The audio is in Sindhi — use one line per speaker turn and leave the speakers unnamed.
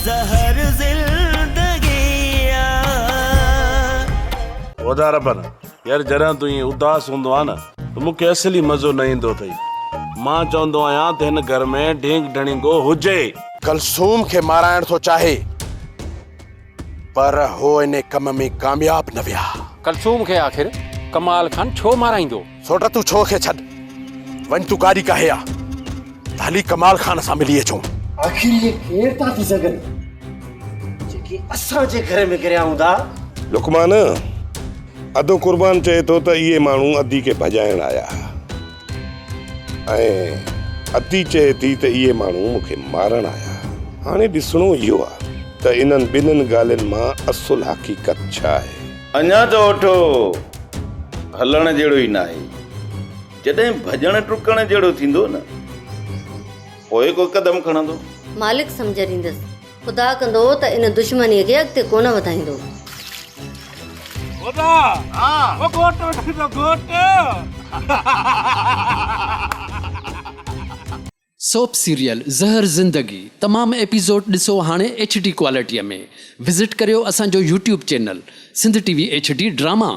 زهر زندگي آ.
وڌا ربن يار جڏهن تون ائين اداس هوندو آهين نه ته مون کي اصل ئي مزو نه ايندو اٿئي. مان چوندو آهيان ته هن گهر ۾ ڍينگ ڍڻينگو هجي.
ڪلثوم کي مارائڻ ٿو چاهي پر هو انهي ڪم ۾ ڪامياب نه ويا.
ڪلثوم کي آخر ڪمال خان ڇو مارائيندو؟
سوٽ تون ڇو کي ڇڏ، وڃ تون گاڏي ڪاهي آ ته هلي ڪمال خان سان ملي اچون.
آخر اهي ڪير ٿا ٿي سگهن جيڪي اسان جي گهر ۾ گهريا هوندا؟
لقمان، ادو قربان چئي ٿو ته اهي ماڻهو ادي کي ڀڄائڻ آيا ها ۽ ادي چئي ٿي ته اهي ماڻهو مون کي مارڻ آيا ها. هاڻي ڏسڻو اهو آ ته انهن ٻنهن ڳالهين مان اصل حقيقت ڇا آهي.
اڃا ته اوٺو هلڻ جهڙو ئي ناهي. جڏهن ڀڄڻ ڊڪڻ جهڙو ٿيندو نه پوء ڪو قدم کڻندو.
مالڪ سمجهه ڏيندس. خدا ڪندو ته ان دشمنيء کي اڳتي ڪونه وڌائيندو.
خدا! او گهوٽ وٺي ٿو گهوٽ.
سوپ سيريل زهر زندگي تمام ايپيسوڊ ڏسو هاڻي ايڇ ڊي ڪوالٽي ۾ وزٽ ڪريو اسان جو YouTube channel Sindh T V H D drama.